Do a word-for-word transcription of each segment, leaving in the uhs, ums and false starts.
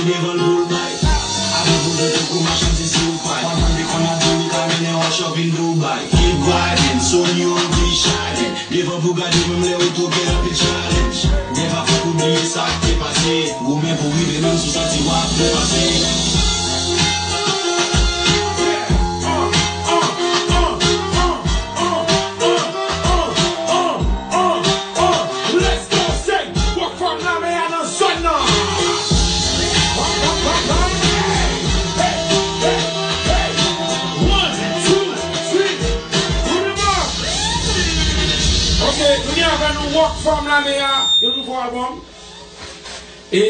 Devan l pou l bay. Avan poze tankou machandiz sou pay. Konn mande konn ap di li ka mennen w al shopping Dubai. Keep vibing, so new, keep shining. Devan pou gade menm lè w tou gen anpil challenge. Nèva fòk ou bliye sa k te pase. Goumen pou rive menm si w santi w ap trepase. Let's go, say, Rockfam lame a nan zòn nan. Hey, hey, hey, hey. One, two, three. Put 'em up. Ok, nou gen avè nou Rockfam lame a, yon nouvo albòm. E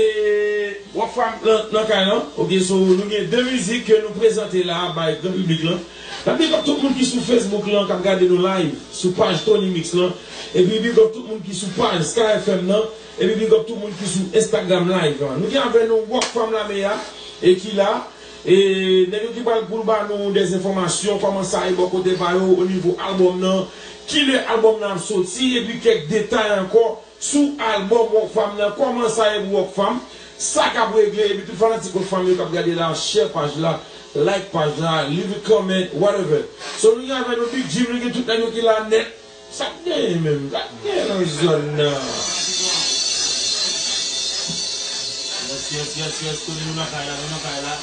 Rockfam nan, nan kay lan. Ok, so nou gen de mizik ke nou prezante la bay gran piblik lan. N ap big up tout moun ki sou Facebook lan, k ap gade nou live, sou paj Tony Mix lan. Epi big up tout moun ki sou paj Sky F M nan. Epi big up tout moun ki sou Instagram live lan. Nou gen avè nou Rockfam lame a, e ki la. E nèg yo ki pral pou ba nou dè enfòmasyon, kòman sa ye bò kote pa yo, o nivo albòm nan, kilè albòm nan ap soti, epi kèk detay ankò sou albòm Rockfam nan, kòman sa ye pou Rockfam, sa k ap regle, epi tout fanatik Rockfam yo k ap gade la, share paj la, like paj la, leave a comment, whatever. So, nou gen avè nou Big Jim, nou gen tout nèg yo ki la nèt. Sa k genyen menm? Sa k genyen nan zòn nan? Yes, yes, yes, yes, Tony, nou nan kay la, nou nan kay la.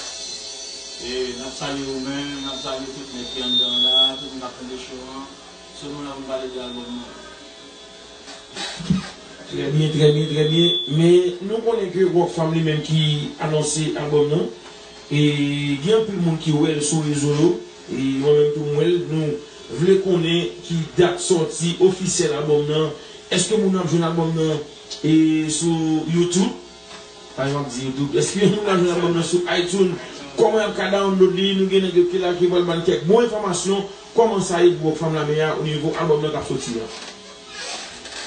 E, n ap salye ou menm, n ap salye tout nèg ki anndan la, tout moun k ap tande show an. Se nou la pou n pale de albòm nan. Trè byen, trè byen, trè byen. Men nou konnen ke Rockfam li menm ki anonse albòm nan. E gen anpil moun ki wè l sou rezo yo. E mwen menm tou m wè l. Nou vle konnen ki dat sòti ofisyèl albòm nan. Èske moun ap jwenn albòm nan e sou YouTube? Pa janm di YouTube. Èske moun ap jwenn albòm nan sou iTunes? Kòman y ap ka download li? Nou gen nèg yo ki la ki pral ban n kèk bon enfòmasyon. Kòman sa ye pou Rockfam lame a o nivo albòm nan k ap soti an?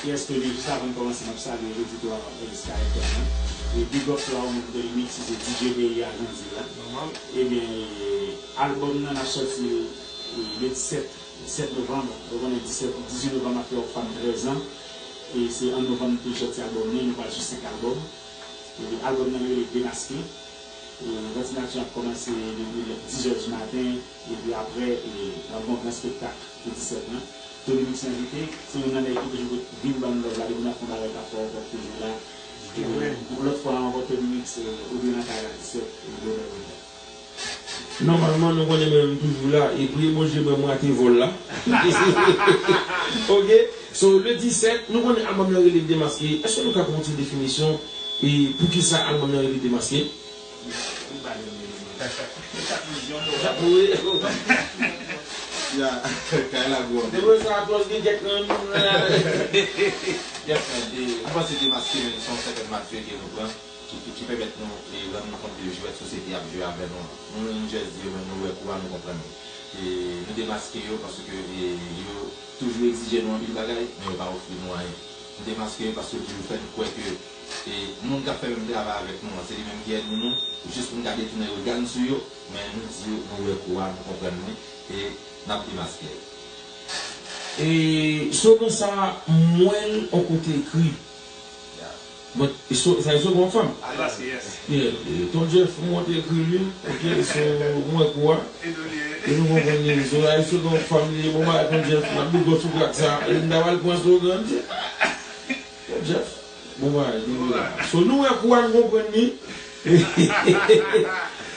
Yes, Tony, jis avan n kòmanse, n ap salye oditè Sky F M nan. E big up la, ou menm Tony Mix, si se D J peyi a, Grandi la. Ebyen, albòm nan, n ap sòti l, e, le disèt, disèt novanm. Ou konnen disèt, dizuit novanm ap fè Rockfam trèz an. E se an novanm nou te sòti albòm nan, nou pral sou senk albòm. Epi albòm nan rele Demaske. E, Ventilator ap kòmanse depi diz è di maten, epi apre, e, n ap gen yon gran espektak pou disèt lan. Tony Mix envite, se youn nan nèg ki toujou vin ban n love la, depi n ap fè yon bagay k ap fè w kòb toujou la. E, yon lòt fwa ankò, Tony Mix, e, ou byen nan kay la disèt, e, bonè, bonè. Nòmalman, nou konnen mwen menm toujou la, e priye Bondye mwen, mwen rate vòl la. Ok, so, le disèt, nou konnen albòm nan rele Demaske. Èske nou ka pran yon ti definisyon, e poukisa albòm nan rele Demaske? Wi. Ya, kay la gwo. Depi sa, atòz gen kèk nan nou la. Yes, men, e, nou panse Demaske, men, se yon sètèn matirite nou pran, ki, ki, ki pèmèt nou, e, rann nou kont de jwèt sosyete ap jwe avè nou an. Nou, nou jis di yo, men nou wè kou a, nou konprann li. E nou demaske yo paske, e, yo toujou egzije nou anpil bagay, men yo pa ofri nou anyen. Nou demaske yo paske yo toujou fè n kwè ke, e, moun k ap fè menm travay avèk nou an, se li menm ki ènmi nou, jis pou n ka detounen rega n sou yo, men nou di yo, nou wè kou a, nou konprann li, e n ap demaske yo. E slogan sa, m wè l yon kote ekri. But, e so, sa e slogan fanm? Yes, yes. Yeah, e, Ton Jeff, mwen te ekri li, ok, so, mwen wè kou a. E nou konprann li, so, sa e slogan fanm li, bon bagay Ton Jeff, m ap big up sou track sa, e m ta pral pran slogan, m di, Ton Jeff, bon bagay, nou la. So, nou wè kou a, nou konprann li.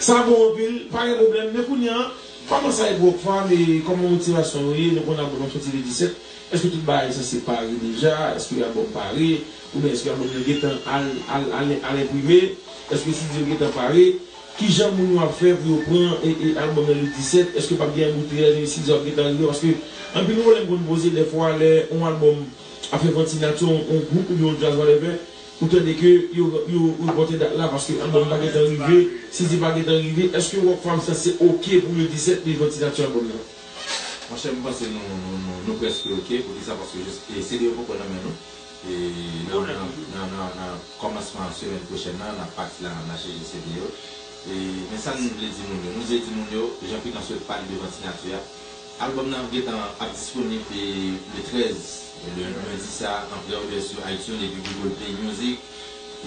Sa bon anpil, pa gen pwoblèm, men kounye a, kòman sa e pou Rockfam, e kòman motivasyon yo ye, nou konn albòm nan soti le disèt, èske tout bagay sanse pare deja, èske albòm pare, oubyen èske albòm nan gentan al, al, al, al enprime, èske studio gentan pare, kijan moun yo ap fè pou yo pran, e, e albòm nan le disèt, èske p ap gen anbouteyaj, studio ap gentan rive, paske anpil pwoblèm konn poze dèfwa lè yon albòm ap fè vant sinati, yon, yon gwoup oubyen yon djaz, whatever, ou tande ke yo, yo, yo repòte dat la paske albòm pa gentan rive, si di pa gentan rive, èske Rockfam sanse oke pou le disèt li vant sinati albòm nan? Monchè, m panse nou, nou, nou, nou prèske oke, poukisa? Paske jis, e, C D yo poko nan men nou. E nan, nan, nan, nan, nan kòmansman semèn pwochèn nan, n ap pati la, n a chèche C D yo. E, men sa nou vle di moun yo? Nou vle di moun yo, jan Pikan sot pale de vant sinati a, albòm nan ap gentan ap disponib, e, le trèz, le, lendi sa, an pre-òdè sou iTunes epi Google Play Music.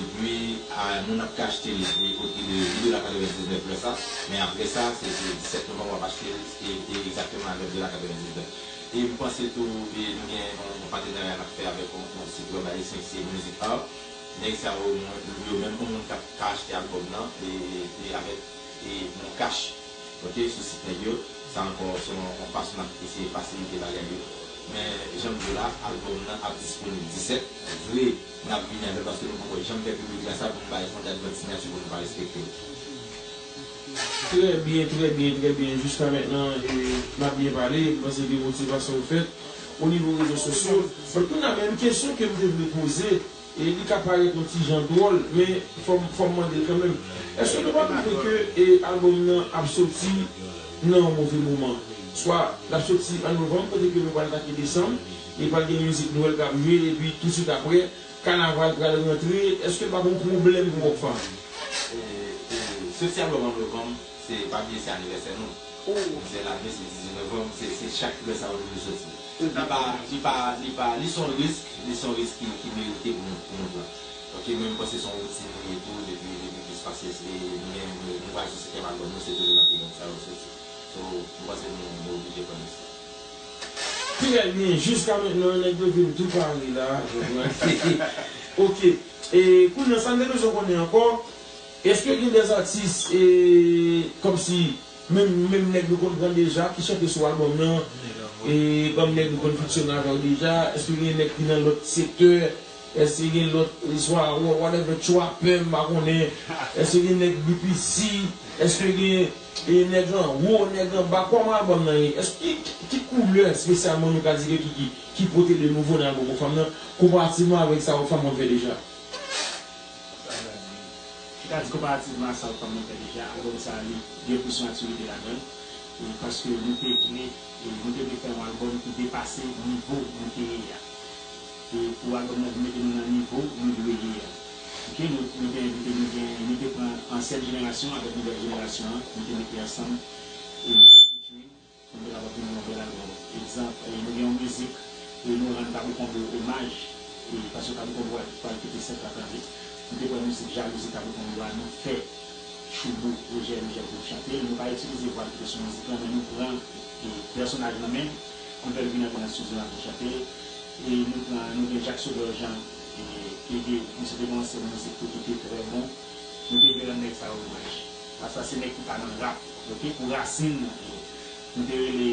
Epi, a, moun ap ka achte l, e, o pri de uit dola katrevendiznèf lè sa, men apre sa, se, se disèt novanm w ap achte l, e, e egzakteman avèk dola katrevendiznèf. E m panse tou, e, nou gen yon, yon patenarya n ap fè avèk yon, yon sit wèb ayisyen ki se Music Hub. Nèg sa yo, mwen, yo menm, yon moun k ap ka achte albòm nan, e, e avèk, e, yon kach. Ok, sou sit nèg yo, sa ankò se yon, yon fason n ap eseye fasilite bagay yo. Men, jan m di w la, albòm nan ap disponib disèt. Vre, n ap vini avè l paske nou poko janm fè piblik la sa pou n bay yon dat vant siyati pou nou pa respekte l. Trè byen, trè byen, trè byen. Jiska mentnan, e, n ap byen pale. M panse ke motivasyon yo fèt. O nivo rezo sosyo, but kounye a, men yon kesyon ke m te vle poze, e li ka parèt yon ti jan dwòl, men fò m, fò m mande l kanmenm. Èske nou pa twouve ke, e, albòm nan ap soti nan yon move moman? Swa l ap soti an novanm, kote ke nou pral atake desanm, e pral gen mizik Nwèl k ap jwe, epi tousuit apre, kanaval pral rantre. Èske l pa gen yon pwoblèm pou Rockfam? E, e, soti albòm an novanm, se pa bliye se anivèsè nou. Plizyè lane, se dizuit novanm, se, se chak lè sa yo toujou soti. Li pa, li pa, li pa, li se yon risk, li se yon risk ki, ki merite pou nou, pou nou pran. Ok, men m panse se yon woutin li ye tou, depi, depi plis pase, e, nou gen, nou, nou pral sou senkyèm albòm nou, se toujou nan peryòd sa yo soti. So, m panse nou, nou oblije pran risk la. Trè byen, jiska mentnan, nèg yo vin tou pare la. Ok, e, kounye a, sa n te bezwen konnen ankò, èske gen dè atis, e, kòmsi, menm, menm nèg nou konn pran deja, ki chante sou albòm nan, e, kòm nèg nou konn fonksyone avè w deja, èske gen nèg ki nan lòt sektè, èske gen lòt, swa, wha-, whatever, trapper, m pa konnen, èske gen nèg B P C, èske gen, e, nèg anwo, nèg anba, kòman albòm nan ye? Èske ki, ki, ki koulè espesyalman nou ka di ke ki, ki, ki pote de nouvo nan albòm Rockfam nan, konparativman avèk sa Rockfam konn fè deja? Chita di konparativman a sa Rockfam nan fè deja, albòm sa a li gen plis matirite ladan l, e paske nou te vle, e nou te vle fè yon albòm ki depase nivo nou te ye a. E pou albòm nan vin mete nou nan nivo nou dwe ye a. Ok, nou, nou te envite, nou gen, nou te pran ansyen jenerasyon avèk nouvèl jenerasyon an, nou te mete ansanm, e kòm featuring, pou nou te kapab vin yon bèl albòm. Egzanp, e, nou gen yon mizik, e, nou rann Kaboukonbo omaj, e, paske Kaboukonbo a pral kite sèt la tande. Nou te pran mizik Jalouzi Kaboukonbo a, nou fè Choubou Rojè Rijèl vin chante l. Nou pa itilize vwa l ki te sou mizik lan, men nou pran, e, pèsonaj nan men l, nou fè l vin antre nan estidyo a pou l chante l. E nou pran, nou gen Jack Sauveur Jean, e, ki te, misye te gen yon ansyen mizik tou ki te trè bon. Nou te vle rann nèg sa yo omaj. Paske se nèg ki pa nan rap, ok, pou rasin nou. Nou te rele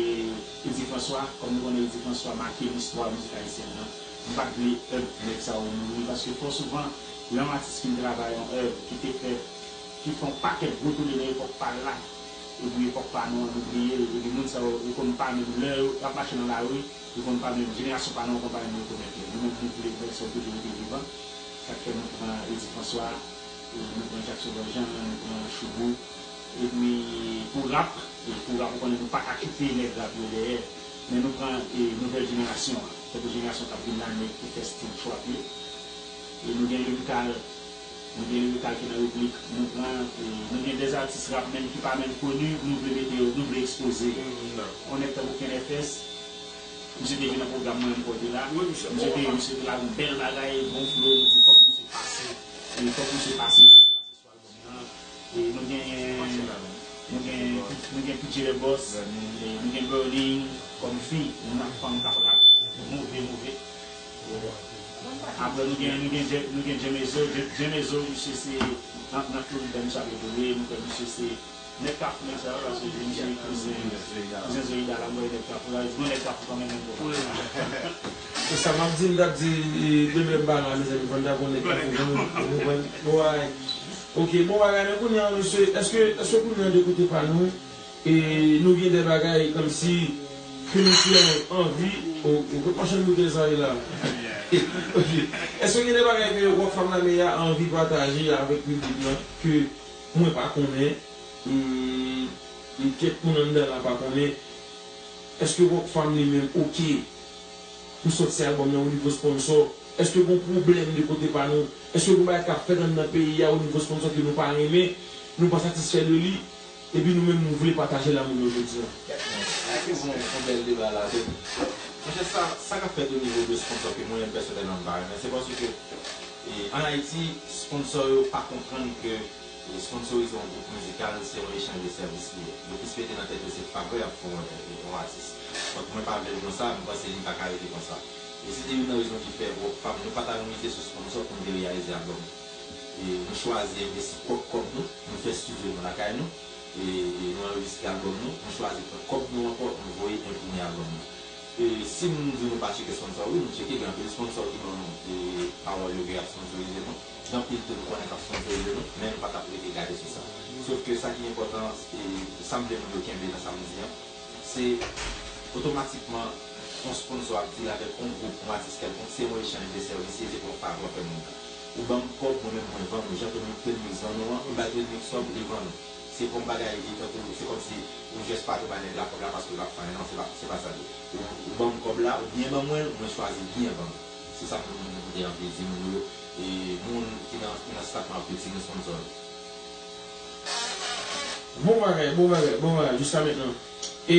Eddy François, kòm nou konnen Eddy François make listwa mizik ayisyèn nan. Nou pa t vle èv nèg sa yo mouri, paske fò souvan, lè yon atis fin travay yon èv ki te fè, ki fè yon pakèt gwo tole nan epòk pa l la, epi epòk pa nou an, nou bliye l, epi moun sa yo, yo konn pa menm lè yo ap mache nan lari, yo konn pa menm, jenerasyon pa nou an konn pa menm rekonèt yo. Nou menm, nou vle nèg sa yo toujou rete vivan. Sa k fè nou pran Eddy François, e nou pran Jack Sauveur Jean, nou pran Choubou. Epi pou rap, e pou rap, ou konnen nou pa ka kite nèg rap yo dèyè. Men nou pran, e, nouvèl jenerasyon an. Tankou jenerasyon k ap vin la, nèg ki fè stil trap yo. E nou gen Lemikal, nou gen Lemikal ki nan replik. Nou pran, e, nou gen dè atis rap menm ki pa menm koni, nou vle mete yo, nou vle ekspoze yo. Yon nèg tankou Ken F S, misye te vin nan pwogram mwen, m kwè w te la. Misye te, misye te lage yon bèl bagay, bon flow, nou di fòk misye pase. E fòk misye pase, misye pase sou albòm nan. E nou gen, nou gen, nou gen P J The Boss, e nou gen Berlin kòm fi, yon fanm k ap rap move, move. Apre nou gen, nou gen Dje-, nou gen Djemezo, Dje-, Djemezo, misye se nan, nan Florida, misye ap etone, nou kwè misye se nèg Kafou, nèg sa yo, paske misye kouzen, kouzen Zoïda la, mwen nèg Kafou la, bon nèg Kafou kanmenm, menm bon. E sa m ap di, m t ap di, e, demen m pa la, mezanmi, fò n ta konn nèg Kafou kanmenm, ou konprann? Bon bagay. Ok, bon bagay, men kounye a, mesye, èske, èske kounye a de kote pa nou, e, nou gen de bagay kòmsi ke nou te anvi, o, o, kot machann boutèy sa ye la? Ok. Èske gen de bagay ke Rockfam Lame a anvi pataje avèk piblik lan, ke mwen pa konnen, e, e kèk moun anndan la pa konnen, èske Rockfam li menm oke pou sòti albòm nan o nivo sponsò? Èske gon pwoblèm de kote pa nou? Èske gon bagay k ap fèt anndan peyi a o nivo sponsò ke nou pa renmen, nou pa satisfè de li, epi nou menm nou vle pataje lanmou nou jodi a? Sa se yon, yon bèl deba la tou. Monchè, sa, sa k ap fèt o nivo de sponsò ke mwen menm pèsonèlman m pa renmen, se paske E, ann Ayiti, sponsò yo pa konprann ke, e, sponsorize yon gwoup mizikal, se yon echanj de sèvis li ye. Yo plis mete nan tèt yo se favè y ap fè yon, yon atis. Donk, mwen pa vle l konsa, mwen panse li pa ka rete konsa. E se te youn nan rezon ki fè Rockfam, nou pa t al mete sou sponsò pou n te reyalize albòm. E nou chwazi envesti pwòp kòb nou, nou fè estidyo nou lakay nou, e, e nou anrejistre albòm nou, nou chwazi pran kòb nou ankò, nou voye enprime albòm nou. E si m di nou pa tcheke sponsò, wi, nou tcheke, gen anpil sponsò ki ban nou, e, pawòl yo ke y ap sponsorize nou. Gen anpil tou nou konnen k ap sponsorize nou, men nou pa t ap rete gade sou sa. Sof ke sa ki enpòtan, e sa m vle moun yo kenbe nan sa m di an, se otomatikman yon sponsò ap dil avèk yon gwoup, yon atis kèlkonk, se yon echanj de sèvis, se te yon favè w fè moun nan. Ou ban m kòb, mwen menm mwen vann ou. Jan Tony, Tony Mix vann ou an, ou bay Tony Mix kòb, li vann ou. Se pa yon bagay, e tankou, se kòmsi ou jis pa te bay nèg la kòb la paske l pa fè anyen, non, se pa, se pa sa l ye. Ou, ou ban m kòb la, ou byen ban mwen l, mwen chwazi byen ban ou. Se sa pou m te anvi di moun yo, e moun ki nan, ki nan staff la ap retire sponsò yo. Bon bagay, bon bagay, bon bagay, jiska mentnan. E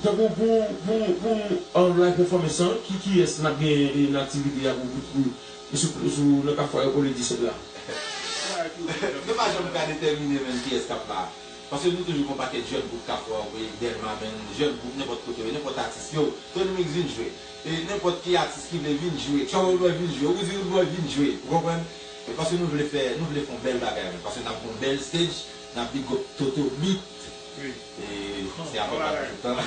tankou pou, pou, pou, um, live performance lan, ki, kiyès n ap genyen, e, nan aktivite a pou, pou, pou, sou, sou, nan Kafou Aéroport le disèt la? Nou pa janm ka detèmine menm kiyès k ap la. Paske nou toujou gen yon pakèt jèn gwoup Kafou Aéroport, Dèlma, menm jèn gwoup nenpòt kote yo, nenpòt atis yo, Tony Mix vin jwe. E nenpòt ki atis ki vle vin jwe, Trouble Boy vin jwe, Wizzy Roodboy vin jwe, ou konprann? E paske nou vle fè, nou vle fè yon bèl bagay, men paske n ap gen yon bèl stage, n ap big up Toto Beat. Wi. E se apre pa tout tan.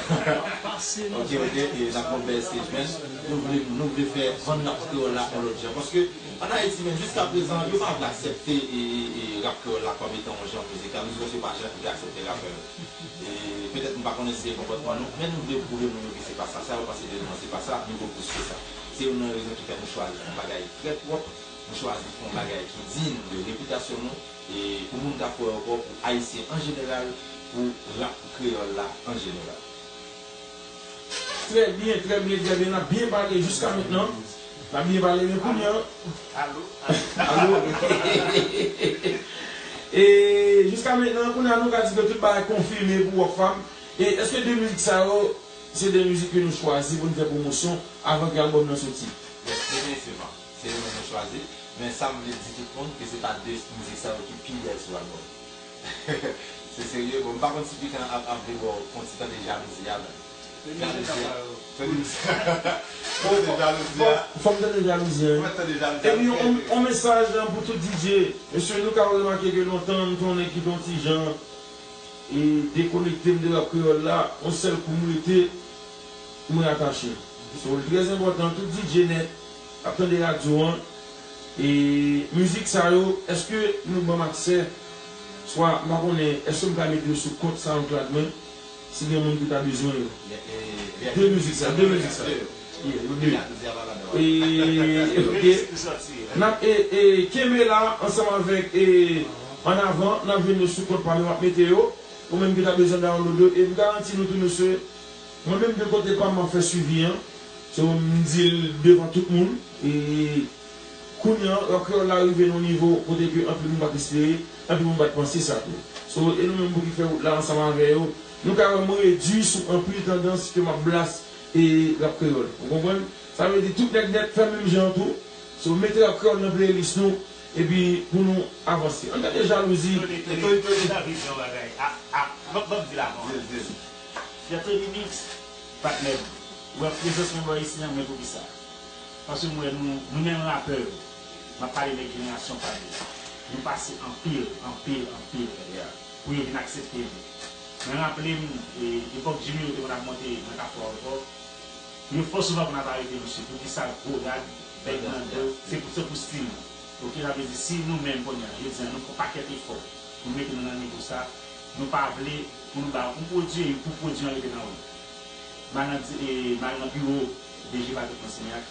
Ok, ok, e n ap gen yon bèl stage, men nou vle, nou vle fè vann rap kreyòl la yon lòt jan. Paske ann Ayiti, men jiska prezan, yo pa vle aksepte e, e, e rap kreyòl la kòm etan yon jan mizikal. Nou di yo se pa jan ki te aksepte rapè yo. E petèt nou pa konnen si se konpòtman nou, men nou vle pwouve moun yo ke se pa sa. Sa yo panse de nou an, se pa sa, nou vo plis ke sa. Se youn nan rezon ki fè nou chwazi fè yon bagay trè pwòp, nou chwazi fè yon bagay ki diy de repitasyon nou, e pou moun Kafou Aéroport, pou Ayisyen an jeneral, pou rap kreyòl la an jeneral. Trè byen, trè byen, trè byen. N ap byen pale jiska mentnan. N ap byen pale, men kounye a. Alo, alo. Alo. E jiska mentnan, kounye a, nou ka di ke tout bagay konfime pou Rockfam. E èske de mizik sa yo, se de mizik ke nou chwazi pou n fè pwomosyon avan ke albòm nan soti? Yes, definitivman. Se yo menm nou chwazi. Men sa m vle di tout moun, ke se pa de mizik sa yo ki pi bèl sou albòm. Se serye, bon, m pa konn si Pikan ap, ap vle ba w fon ti tande Jalouzi a, men. Jalouzi a. Tande Jalouzi a. Fò m tande Jalouzi a, wi. Fò m tande Jalouzi a, wi. Epi, on, on mesaj lan pou tout D J. Mesye, nou ka remake ke lontan, nou te yon nèg ki te yon ti jan e dekonekte m de rap kreyòl la, yon sèl kou m rete, mwen atache. So, li trè enpòtan, tout D J nèt ap tande radyo an, e mizik sa yo, èske nou ban m aksè, swa, m pa konnen, èske m ka mete yo sou kont SoundCloud mwen, si gen moun ki ta bezwen yo? De mizik sa, de mizik sa. Yeah, yo de. E, ok. N ap, e, e, kenbe la ansanm avèk, e, Ann Avan, n ap jwenn yo sou kont pa m, yo ap mete yo. Ou menm ki ta bezwen download yo, e m garanti nou tou, mesye, mwen menm de kote pa m, m ap fè swivi an. So, m di l devan tout moun. E kounye a, rap kreyòl la rive nan yon nivo kote ke anpil moun pa t espere, anpil moun pa t panse sa tou. So, e nou menm pou ki fè wout la ansanm avè yo, nou ka wè m redui sou anpil tandans ke m ap blast e rap kreyòl. Ou konprann? Sa vle di tout nèg nèt fè menm jan an tou. So, mete rap kreyòl nan playlist nou, epi pou nou avanse. Ann tande Jalouzi. Tony, Tony, Tony David di yon bagay. A, a, ban, ban m di l avan. Di l, di l. Fè Tony Mix, patnè m. Ou wè prezans mwen bò isi an, men poukisa? Paske m wè nou, nou menm rapè yo, m ap pale de jenerasyon pa m yo. Nou pase anpil, anpil, anpil pou yo vin aksepte nou. Mwen raple m, e, epòk Jimmy yo te konn ap monte nan Kafou Aéroport, yo fò souvan konn ap arete misye. Poukisa? Gwo rad, bèg nan do, se pou, se pou stil nou. Ok, sa vle di, si nou menm kounye a, jodi a, nou fè yon pakèt efò pou mete nou nan nivo sa, nou pa vle pou nou ba yon pwodui, pou pwodui an rete nan wout. M al nan di, e, m al nan biwo D J Patrick Monsignac,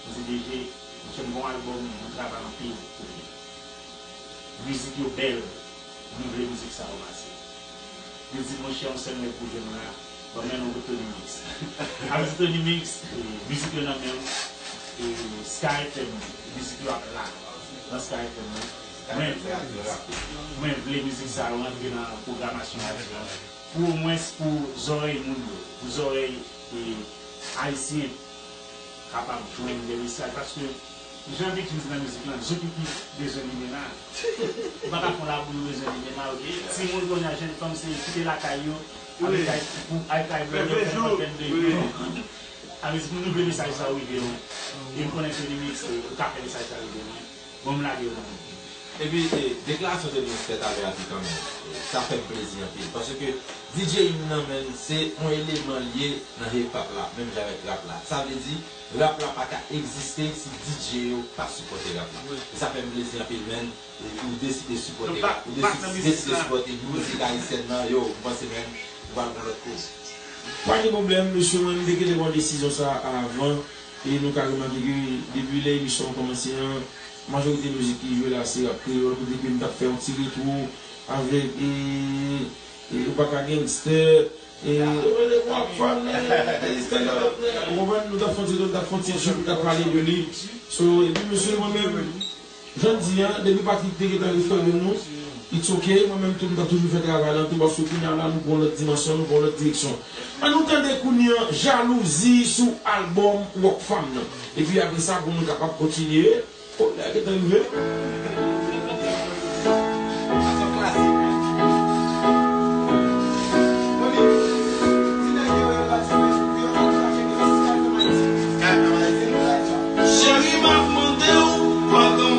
m di, D J, monchè, m gen yon albòm, mwen travay anpil pou li. Mizik yo bèl, nou vle mizik sa yo pase. Li di, monchè, yon sèl nèg pou jwenn la, ban m mennen w kot Tony Mix. Avèk Tony Mix, e, mizik yo nan men m, e, Sky F M, mizik yo ap la nan Sky F M wi. Mwen, mwen vle mizik sa yo rantre nan pwogramasyon radyo an, pou omwens pou zòrèy moun yo, pou zòrèy, e, ayisyen kapab jwenn de mesaj, paske Jan Big Cheese nan mizik lan, Jan Pipi bezwen limen la. Ou pa ka fè yon labou yo bezwen limen la, oke? Timoun kounye a, jèn fanm, se kite lakay yo, avèk ay pou, ay kay blan yo, fè yon pèt de yo. Avèk nou vle mesaj sa rive, wi. E m konnen se remix, ou ka fè mesaj sa rive, wi. Bon, m lage yo nan men. Epi, e, deklarasyon Tony X fè talè a tou kanmenm, e, sa fè m plezi anpil. Paske DJing nan, menm, se yon eleman l ye nan hip hop la, menm jan avèk rap la. Sa vle di, rap la pa ka egziste si DJ yo pa sipòte rap la. Wi. E sa fè m plezi anpil, menm. E ou deside sipòte rap, ou deside, deside sipòte mizik ayisyèn nan, yo, m panse, menm, ou pral gon lòt kote. Pa gen pwoblèm, mesye, mwen, m te gentan pran desizyon sa a avan. E nou ka remake ke depi lè emisyon an kòmanse an, majorite mizik ki jwe la se rap kreyòl, kote ke m t ap fè yon ti retwo avèk, e, e, Opaka Gangster, e, Wap Fam, e, e, Stand Up, ou konprann? Nou t ap fè yon ti, nou t ap fè yon ti jouk, nou t ap pale de li. So, epi mesye, mwen menm, jan m di an, depi Patrick te gentan refere nou, it's ok, mwen menm tou, m t ap toujou fè travay lan tou, paske kounye a la, nou pran yon lòt dimansyon, nou pran yon lòt direksyon. Ann nou tande kounye a Jalouzi sou albòm Rockfam nan. Epi apre sa, pou nou kapab kontinye, oh, lè a gentan rive. Cheri, m ap mande w padon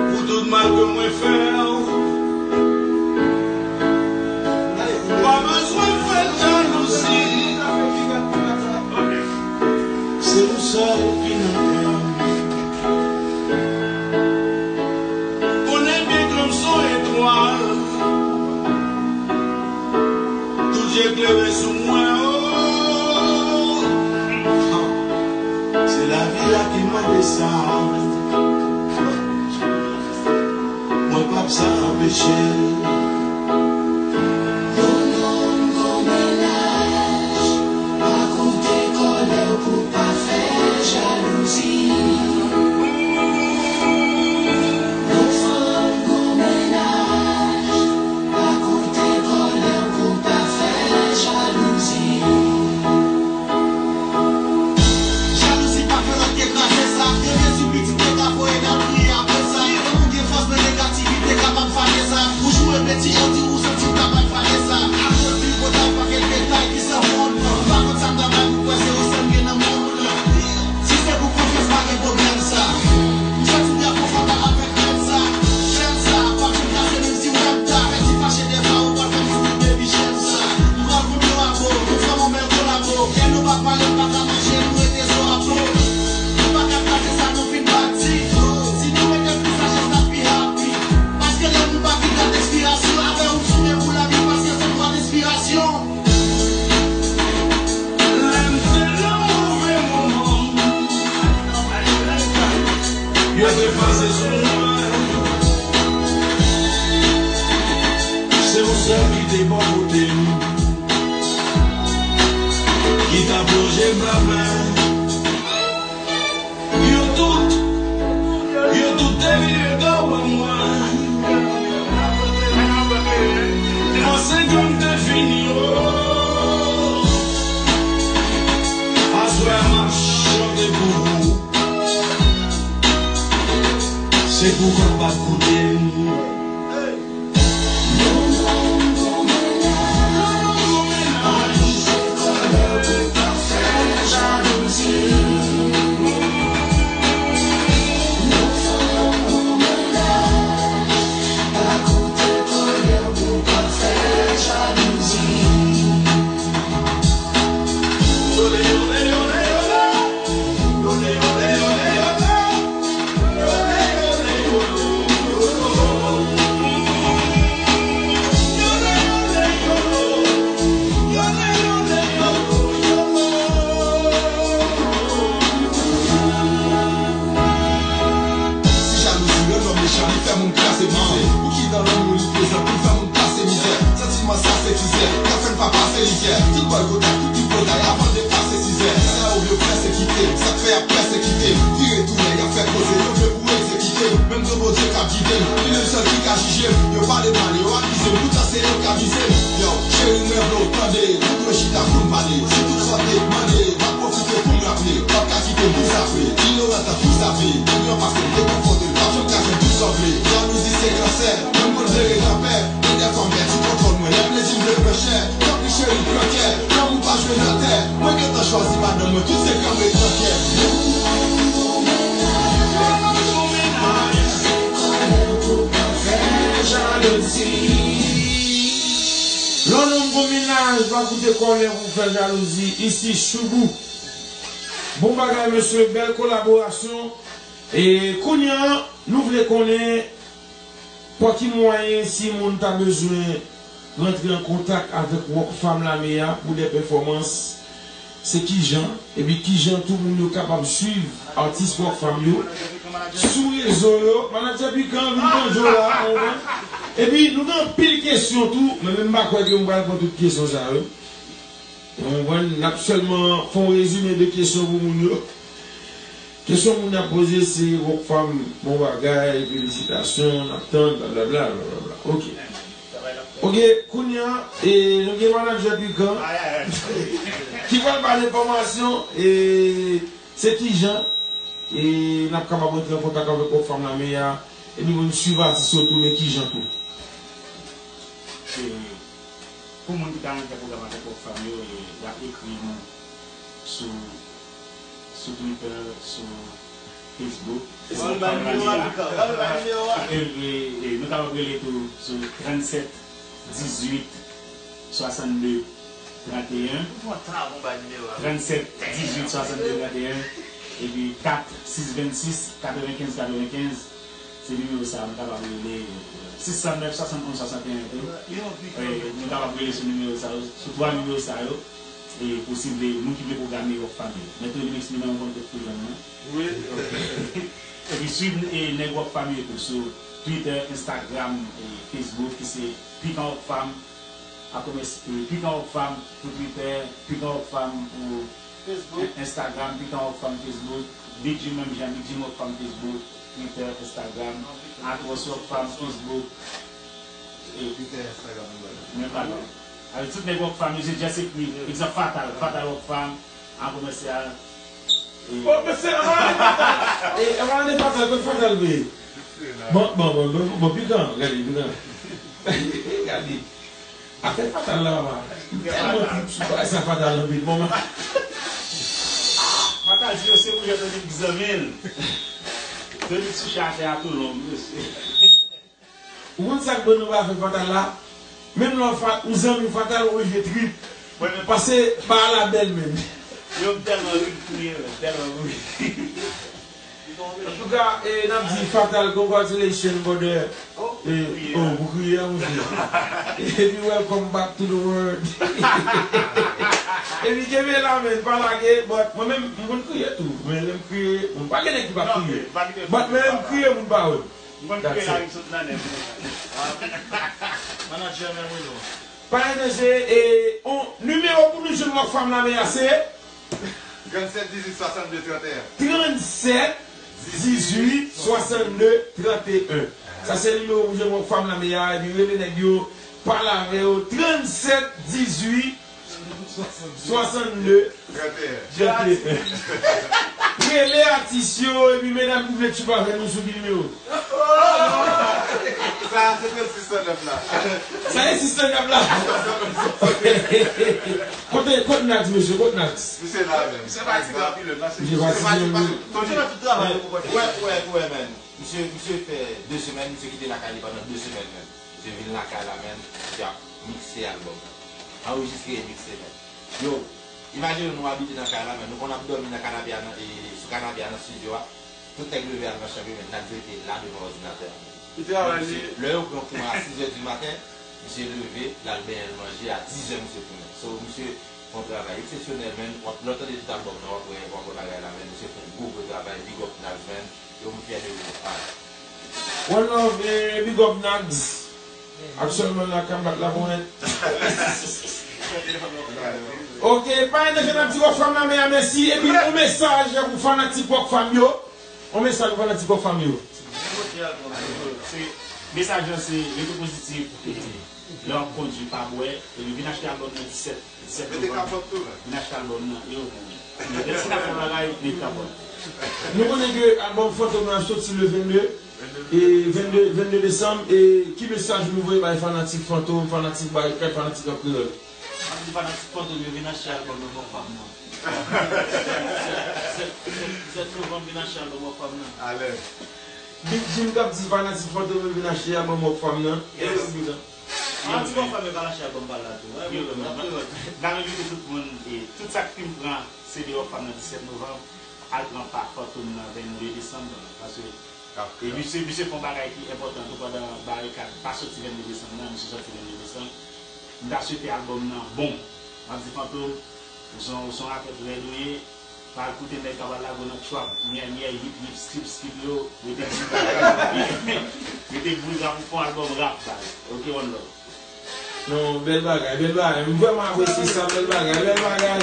pou tout mal ke mwen fè w. Ou pa bezwen fè l jalouzi. Se ou sèl ki nan kè m. Konnen byen ke m se yon etwal. Tout je klere sou mwen, oh. Se lavi a ki mande sa. Mwen p ap sa anpeche l. Yon nonm gon mennaj, pa koute kòlè w pou pa fè jalouzi. Yon fanm gon mennaj, pa koute kòlè w pou pa fè jalouzi. Jalouzi pa fè lòt ke kraze sa. Yo gen ti pitit yo ka voye n al kriye apre sa. Ou gen fòs nan negativite kapab fane sa. Ou joure peti, ou di ou santi w kapab fane sa. Akoz li pote w pakèt detay ki san fondman. M pa konn sa m ta bay pou kwè se ou sèl m gen nan mond lan. Si se pou konfyans, pa gen pwoblèm sa. M santi m byen konfòtab avèk rèd sa. Jèn sa, pa fin kase menm si w wè m ta. Rèd ti fache dèfwa, ou pral fè m soufri, baby, jèn sa. M pral vin yo abo, nou fè yon bèl kolabo. E nou pa pale, m pa ka manje, nou rete zo a po. Nou pa ka kraze sa nou fin bati. Si nou mete l pou sajès, n ap pi happy. Paske lè nou pa pi gad enspirasyon, avè ou m sou men pou lavi, pasyans se dwa lenspirasyon. Lè m te nan move moman, yo te pase sou mwen. Se ou sèl ki te bò kote m, ki t ap lonje bra men. Yo tout, yo tout te vire do ban mwen. Panse ke m te fini, oh. Aswè a m ap chante pou ou. Se pou w kapab koute m. Mwen konn jere lapè, e dèfwa m pèdi kontwòl mwen. Lè plezi m vle pran chè, tanpri cheri pran kè. Lanmou pa jwe nan tè, mwen gentan chwazi madanm mwen, tout se kanpe pran kè. Lè yon nonm gon mennaj, pa koute kòlè pou fè jalouzi. Isi Choubou. Bon bagay, mesye, bèl kolaborasyon. E kounye a, nou vle konnen pa ki mwayen si moun ta bezwen rantre an kontak avèk Rockfam Lame a pou de pèfòmans, se kijan, epi kijan tou moun yo kapab swiv atis Rockfam yo sou rezo yo. Manadjè Pikan, vin pran dlo la, ou konprann? Epi nou gen anpil kesyon tou, men menm m pa kwè ke m pral pran tout kesyon sa yo. Ou konprann? N ap sèlman fè yon rezime de kesyon pou moun yo. Kesyon moun yo ap poze se Rockfam, bon bagay, felisitasyon, n ap tann, blablabla, blablabla. Ok. Ok, kounye a, e, nou gen manadjè Pikan ki pral ba n enfòmasyon, e, se kijan, e, n ap kapab rantre an kontak avèk Rockfam Lame a, epi pou n swiv atis yo tou, men kijan tou. Se pou moun ki ta renmen fè pwogram avèk Rockfam yo, e, y ap ekri nou sou, sou Twitter, sou Facebook. Bon, ba nimewo a, Pikan. Ba nimewo a. E, e, e, nou kapab rele tou sou tranntsèt dizuit swasannde tranteyen. Ou pran tan avan w ba nimewo a. Tranntsèt dizuit swasannde tranteyen. Epi kat sis vennsis katrevenkenz katrevenkenz. Se nimewo sa a, nou kapab rele, sis san nèf swasann onz swasanteyen tou. Yo, Pikan. E, nou kapab rele sou nimewo sa yo, sou twa nimewo sa yo. E, pou si vle, moun ki vle pwograme Rockfam yo. Men tou, li menm si nou menm ou konn kot pou jwenn mwen. Wi. Epi swiv, e, nèg Rockfam yo tou sou Twitter, Instagram, e, Facebook, ki se Pikan Rockfam, a komès, e, Pikan Rockfam pou Twitter, Pikan Rockfam pou Facebook. In-, Instagram, Pikan Rockfam Facebook, Big Jim menm jan, Big Jim Rockfam Facebook, Twitter, Instagram, Atwòs Rockfam Facebook. E, Twitter, Instagram, menm bagay. Menm bagay. Avèk tout nèg Rockfam yo, se just ekri, egzanp, Fatal, Fatal Rockfam, an komèsyal. E, oh, mesye, ann ale Fatal. E, ann ale Fatal, kot Fatal ye? Bon, bon, bon, bon, bon, Pikan, gade, Pikan. Gade. Afè Fatal la, papa. M tèlman trip sou bagay sa Fatal anpil. Bon, man. Fatal di yo se woujè Tonic zanmi l. Tonic sou chatè a tou long, mesye. Ou konn sa k ban nou pa fè Fatal la? Menm lè w fa-, ou zanmi Fatal, ou oblije trip. Mwen menm. Pase ba a la bèl menm. Yo, m tèlman ri, m kriye, m tèlman ri. Antouka, e, n ap di Fatal, congratulations, brother. E, oh, pou kriye, monchè. Epi welcome back to the world. Epi kenbe la, men, pa lage, but mwen menm, m konn kriye tou. Men lè m kriye, m pa gen nèg ki pa kriye. But men lè m kriye, moun pa wè m. M konn kriye la, m sot nan nèg. Manadjè, men wi, non. Pa enteje, e, on, nimewo pou nou jwenn Rockfam Lame a se? Tranntsèt dizuit swasannde tranteyen. Tranntsèt dizuit swasannde tranteyen. Sa se nimewo pou jwenn Rockfam Lame a, epi rele nèg yo, pale avè yo, tranntsèt dizuit swasannde tranteyen. Rele atis yo, epi medam ki vle tchoup avè nou sou ki nimewo? Sa se trannsis san nèf la. Sa se sis san nèf la. Kote, kote Nax, mesye, kote Nax? Misye la menm. Misye fatige anpil, la, se Misye fatige, wi. Tony, wè, wè, wè, men. Misye, misye fè de semèn, misye kite lakay li pandan de semèn, men. Misye vin lakay la, men. Misye ap mikse albòm nan. Anrejistre e mikse, men. Yo, imajine nou abite nan kay la, men nou konn ap dòmi nan kanape a, nan, e, sou kanape a, nan estidyo a. Tout nèg leve al nan chanm yo, men Nax rete la devan òdinatè a. Li travay, li. Lè yo pran kouran a sis è di maten, misye leve, l al benyen, l manje, a diz è misye tounen. So, misye fè yon travay eksepsyonèl, men w ap, lè w tande tout albòm nan, w ap wè, w ap wè bagay la, men misye fè yon gwo, gwo travay, big up Nax, men. Yo, m fyè de ou. One love, e, big up Nax. Aktyèlman la, Kambat la, bon, men. Ok, pa enteje, n ap di Rockfam Lame a mèsi. Epi, yon mesaj pou fanatik Rockfam yo. Yon mesaj pou fanatik Rockfam yo. Se, mesaj la, se rete pozitif. Lè w ap kondui, pa bwè. Epi, vin achte albòm nan disèt, disèt novanm. Mete kapòt tou, men. Vin achte albòm nan. Yo, men si n ap fè bagay, met kapòt. Nou konnen ke albòm Fantom nan ap soti le vennde. E vennde, vennde desanm, e ki mesaj nou voye bay fanatik Fantom, fanatik Barikat, fanatik Rap Kreyòl? M ap di fanatik Fantom yo vin achte albòm nan Mòg Fam nan. Sèt, sèt, sèt novanm, vin achte albòm Mòg Fam nan. Alèz. Big Jim k ap di fanatik Fantom yo vin achte albòm Mòg Fam nan. Yes. Fanatik Mòg Fam yo ka al achte albòm pa l la tou. Wi, wi, wi. N ap envite tout moun, e tout sa k fin pran C D Mòg Fam nan disèt novanm, al pran pa Fantom nan vennde desanm nan. Paske E misye, misye fè yon bagay ki enpòtan tou pandan Barikat pa soti vennde desanm nan, misye soti vennde desanm. M ta swete albòm nan bon. M ap di Fantom, ou se yon, ou se yon rapè trè douye. Pa al koute nèg k ap al lage w nan trap, myè, myè, yip, yip, skip, skip yo. Rete boul rap, rete boul rap, ou fè yon albòm rap, baz. Ok, one love. Non, bèl bagay, bèl bagay. M vrèman apresye sa, bèl bagay, bèl bagay.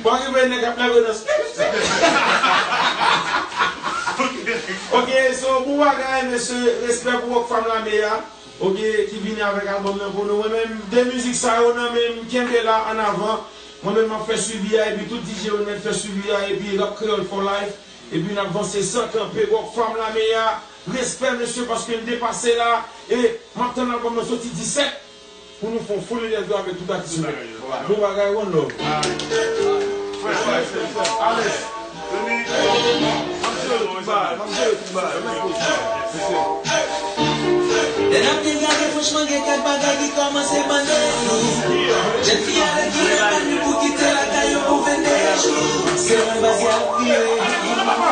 Pa okipe nèg k ap lage nan. Ok, so bon bagay, mesye, respè pou Rockfam Lame a. Ok, ki vini avèk albòm nan pou nou. Mwen menm, de mizik sa yo nan men m, kenbe la, an avan. Mwen menm, m ap fè swivi a, epi tout D J yo nèt fè swivi a, epi Rap Kreyòl for life. Epi n ap vanse san kanpe, Rockfam Lame a. Respè, mesye, paske n depase la. E m ap tann albòm nan soti disèt. Pou nou fè yon full interview avèk tout atis yo. Bon bagay, one love. Frè, frè, frè, frè. Alex. Vini. M ap jere tout bagay, m ap jere tout bagay. Mèt poz la. Mesye. Lè n ap degade, franchman, gen kèk bagay ki kòmanse bande nou. Jèn fi avèk ki nan lari pou kite lakay yo pou vennde jou. Se yon baz y ap kriye.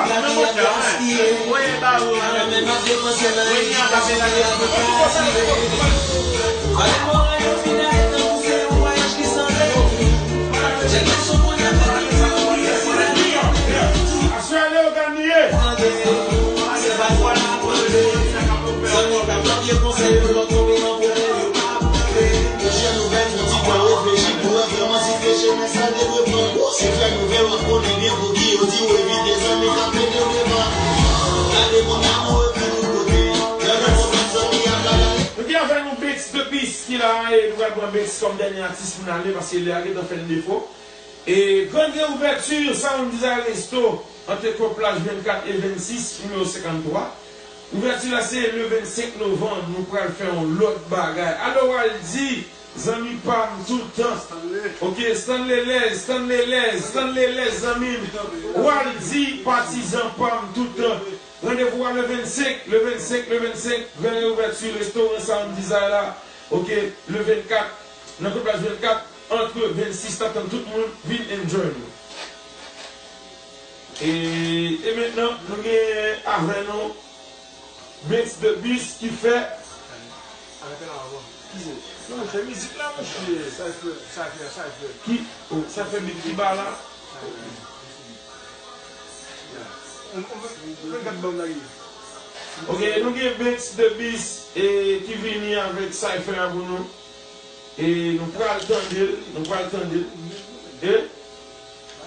Lavi ap gaspiye. Mwen menm ap depanse nan yon Aswè a Leogane ye. Nou gen avè nou Beats the Beast ki la, e nou pral pran Beats kòm dènye atis pou n ale, paske lè a gentan fè n defo. E grann reouvèti Sound Design Resto, ant Ekòp Plaj vennkat e vennsis, nimewo senkanntwa. Ouvèti la se le vennsenk novanm, nou pral fè yon lòt bagay. Alo Waldy, zanmi pa m toutan. Ok, Stanley Lez, Stanley Lez, Stanley Lez, zanmi m. Waldy, patizan pa m toutan. Randevou a le vennsenk, le vennsenk, le vennsenk, gran reouvèti restoran Sound Design la. Ok, le vennkat, nan Ekòp Plaj vennkat, ant vennsis, n ap tann tout moun vin enjoy nou. E, e mentnan, nou gen avè nou Beats the Beast ki fè. Arete la avan. Ki se? Non, monchè, mizik la, monchè. Sa fè, sa fè, sa fè. Ki? Oh, sa fè beat ki ba la. Ok, nou gen Beats the Beast, e, ki vini avèk Cypher a pou nou. E nou pral tande l, nou pral tande l. E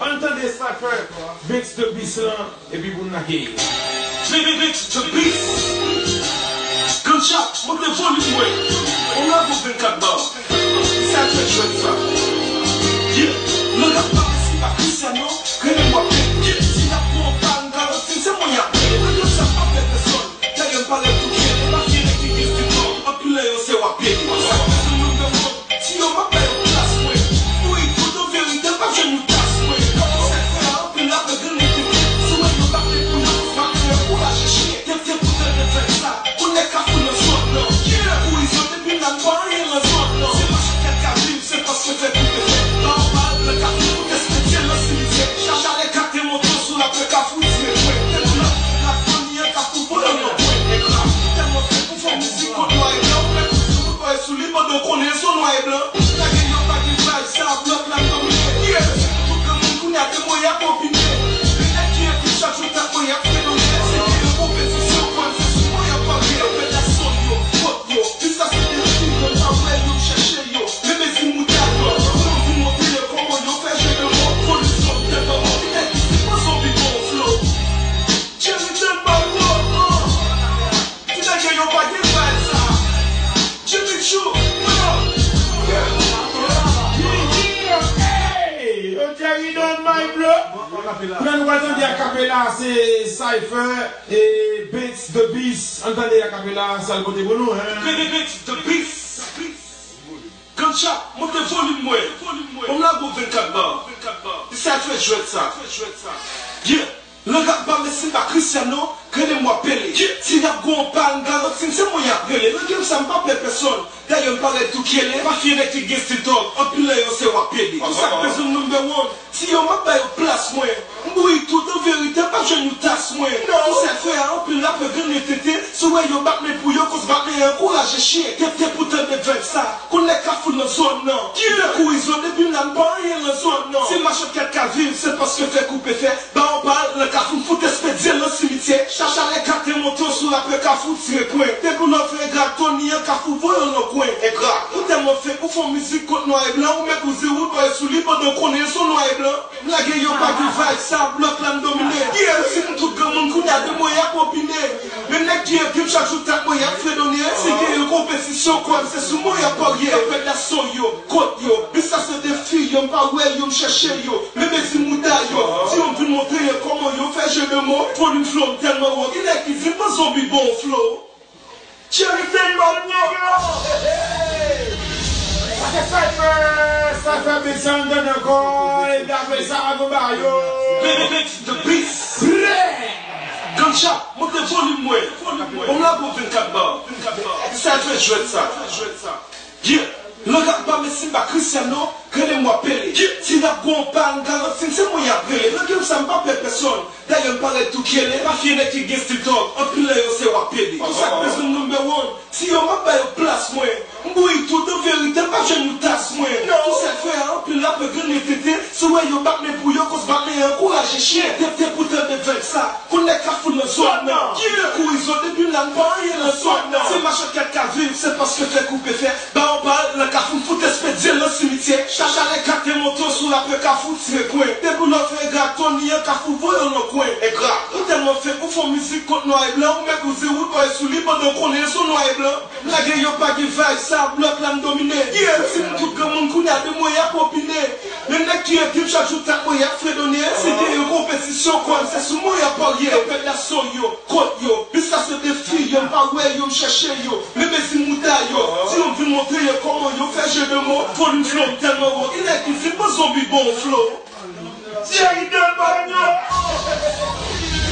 ann tande Cypher, Beats the Beast lan, epi pou n akeyi. Beats the Beast. Gunshot, monte volim mwen. On a bon vennkat ba. Sa fè jwèt sa. Yeah. Nan rap pa si pa Cristiano, rele m w ap pè. Yeah. Si n ap pran pa, n garanti se mwen y ap pè. Mwen yo sa pa pè pèsonn. Tèl yo m pale tou byen, e pa vire ki gen fitan. Anpil lè yo se w ap pè. Sa w ap pè sou moun nan fon. Si yo pa bay yon plas mwen. Pou ikou nan verite pa jwenn yon tas mwen. Kòman sa fè anpil la pe grenn epi. Si w wè yo pa vle pou yo, pa fè ankouraje chen. Te fye pou tande fèt sa. Pou nèg ka fou nan zòn nan. Pou izo depi nan pa anyen nan zòn nan. Se pa chak kèk ka viv, se paske fè tout efè. Nòmal, nan kafou pou tèste dye nan simityè. Chacha lè ka te monte sou la pe kafou ti me kwen. Te tou la, la fanmi an kafou pou nan yon kwen. Tèlman fè pou fè mizik kont nwa e blan. Ou fè kou sou bout bòy sou li pandan w konnen se w nwa e blan. Lage yo pa gen vay sa, blòk la konbine. Yes, tout granmoun kounye a te mwen y ap konbine. Limyè ki ekri chak jou t ap mwen y ap fenomen. Se ki nan konpetisyon, pran se sou mwen y ap pale. Yo pèd la sòl yo, vòt yo. Jiskaske te fin yo pa wè yo chèche yo. Men mezi moutad yo. Pou yo vin montre yo kòman yo fè je de mò. Polis yo tèt anmò. Ki tèt ki si pran zonbi gon flow. Jerry John Balbo, uh. Ti nèg yo pa gen vay sa. Jimmy Choo, what up? Yeah. Live la. Kounye a nou pral tande akapela, se Cypher e Banks the Beast. Ann tande akapela, sa l pote pou nou, hein? Banks the Beast. Gunshot, monte volim mwen. Bon, m la gwo vennkat ba. Di sa fè jwèt sa. Yeah. Lang ap ba, men si m pa Cristiano, rele m w ap pele. Si y ap gwo yon pa, m garanti m se mwen y ap rele. Nan game sa, m pa pè pèsonn. Dayè, m parèt tou kyele. Pa fye nèg ki gen stil tòg. Anpil nan yo se w ap pede. Tout sa k bezwen m number one. Si yo, m ap ba yo plas mwen. M bouyi tout, an verite, m p ap jwenn yon tas mwen. Pou sa fè a, anpil rapè grennen tenten. Si w wè yo bat men pou yo, koz bat men ankouraje chen. Te, te pou tande vibe sa. Konn nèg Kafou nan zòn nan. Ki te kouri zòn, depi m la, m pa anyen nan zòn nan. Si machòt kat ka viv, se paske fè koupe fè. Ba yon bal nan Kafou, m fout espedye l nan simityè. Chacha lè katen monte w sou rapè Kafou, tire pwen. Depi w nan fè engra, Tony an Kafou, voye w nan kwen. Engra. Ou tèlman fenk, ou fè yon mizik kont nwa e blan, ou mèt ou zewo dòlè sou li pandan w konnen l se yon nwa e blan. M lage yo pa gen vibe sa, blòk la m domine. Yeah, si m tout granmoun kounye a de mwen y ap opine. Men nèg ki ede m chak jou tap mwen y ap fredone. Si gen yon konpetisyon, kwè m se sou mwen y ap parye. Yo pèd laso yo, kot yo. Men sa se defi yo, m pa wè yo, m chèche yo. Men mezi mouda yo. Di yo m vin montre yo kòman yo fè jeu de mots. Volim flow m tèlman wo. Gen nèg ki di m yon zonbi bon flow. Cherry Flavor, nèg yo! Sa se Cypher, Cypher Beats an donn ankò, epi apre sa, nou ba yo. Baby Beats, the beast. Gunshot, monte volim mwen. Bon, m la pou vennkat ba. Di sa fè jwèt sa. Yeah. Lang ap ba, men si m pa Cristiano, rele m w ap pele. Si y ap gwo yon pa, m garanti m se mwen y ap rele. Nan game sa, m pa pè pèsonn. Dayè, m parèt tou kyele. Pa fye nèg ki gen stil tòg. Anpil nan yo se w ap pede. Tout sa k bezwen m number one. Si yo, m ap ba yo plas mwen. M bouyi tout, an verite, m p ap jwenn yon tas mwen. Pou sa fè a, anpil rapè grennen tenten. Si w wè yo bat men pou yo, koz bat men ankouraje chen. Te, te pou tande vibe sa. Konn nèg Kafou nan zòn nan. Ki te kouri zòn, depi m la, m pa anyen nan zòn nan. Si machòt kat ka viv, se paske fè koupe fè. Ba yon bal nan Kafou, m fout espedye l nan simityè. Chacha lè katen monte w sou rapè Kafou, tire pwen. Depi w nan fè engra, Tony an Kafou, voye w nan kwen. Engra. Ou tèlman fenk, ou fè yon mizik kont nwa e blan, ou mèt ou zewo dòlè sou li pandan w konnen l se yon nwa e blan. M lage yo pa gen vibe sa, blòk la m domine. Yeah, si m tout granmoun kounye a de mwen y ap opine. Men nèg ki ede m chak jou tap mwen y ap fredone. Si gen yon konpetisyon, kwè m se sou mwen y ap parye. Yo pèd laso yo, kot yo. Men sa se defi yo, m pa wè yo, m chèche yo. Men mezi mouda yo. Di yo m vin montre yo kòman yo fè jeu de mots. Volim flow m tèlman wo. Gen nèg ki di m yon zonbi bon flow. Thierry Delbagno.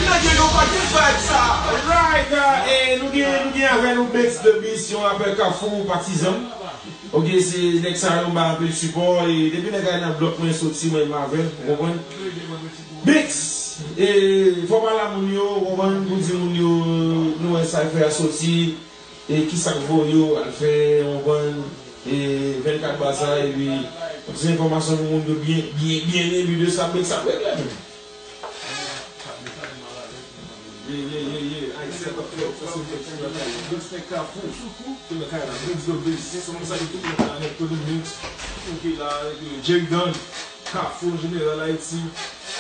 Nèg yo pa gen vibe sa. Alright, uh, e nou gen, nou gen avè nou Banks the Beast, yon rapè Kafou, patizan. Ok, se nèg sa yo m ba anpil sipò, e depi nèg la nan blòk mwen soti, mwen menm avè l, ou konprann? Banks, e fò pale a moun yo, ou konprann, pou di moun yo, nou wè Cypher a soti, e kisa k voye yo al fè yon bann, e vennkat ba sa, epi yon ti enfòmasyon pou moun yo byen, byen, byen epi de sa, Banks ap regle menm. Ye, ye, ye, ye. Ayisyen k ap fè, sa se yon fèt sou lakay. Banks nèg Kafou, ki nan kay la, Banks the Beast. Se konsa ke tout moun ka nèg Tony Mix, ou ki la, Jerry Don, Kafou an jeneral, Ayiti.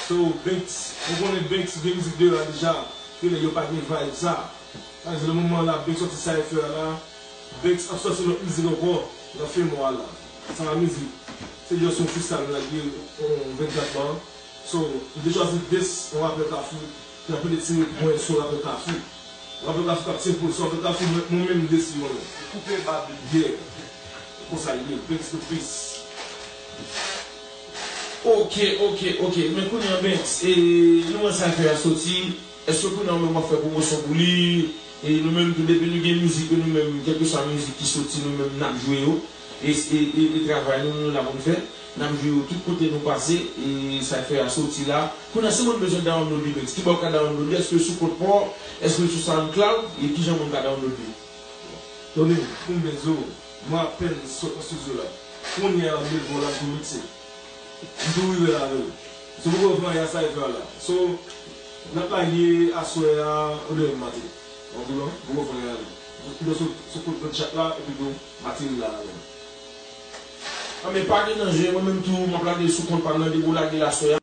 So, Banks, nou konnen Banks gen mizik deyò a deja, ke nèg yo pa gen vibe sa. Sa vle di, nan moman la, Banks sòti Cypher la, Banks ap sòti lòt mizik ankò, nan fen mwa la. Sa pa mizik. Se just yon freestyle, m lage yon vennkat ba. So, m te chwazi diss yon rapè Kafou, ki ap pede tire pwen sou rapè Kafou. Rapè Kafou k ap tyenn pwen sou rapè Kafou, mwen, mwen menm m diss li mwen menm. Koupe bab li. Yeah. Konsa l ye, Banks the Beast. Ok, ok, ok. Men kounye a, Banks, e, nou wè Cypher a soti. Èske kounye a ou menm w ap fè pwomosyon pou li? E nou menm tou, depi nou gen mizik yo, nou menm, kèlkeswa mizik ki soti, nou menm n ap jwe yo. E, e, e, e travay nou, nou la pou n fè. N ap jwe yo tout kote nou pase. E Cypher a soti la. Kounye a, si moun bezwen download li, Banks, kibò yo ka download li? Èske sou kont pa w? Èske sou SoundCloud? E kijan moun ka download li? Tony, pou m byen di w, mwen apèn sot nan estidyo la. Kounye a, m leve w la, m tou mikse. M tou rive la avè w. So, poko fè anyen a Cypher la. So, n ap lage aswè a, oubyen maten. An tou non, poko fè anyen avè w. M tou sou, sou kont Gunshot la, epi tou, maten la avè w. Anben, pa gen danje, mwen menm tou, m ap lage sou kont pa m nan, depi w lage l aswè a.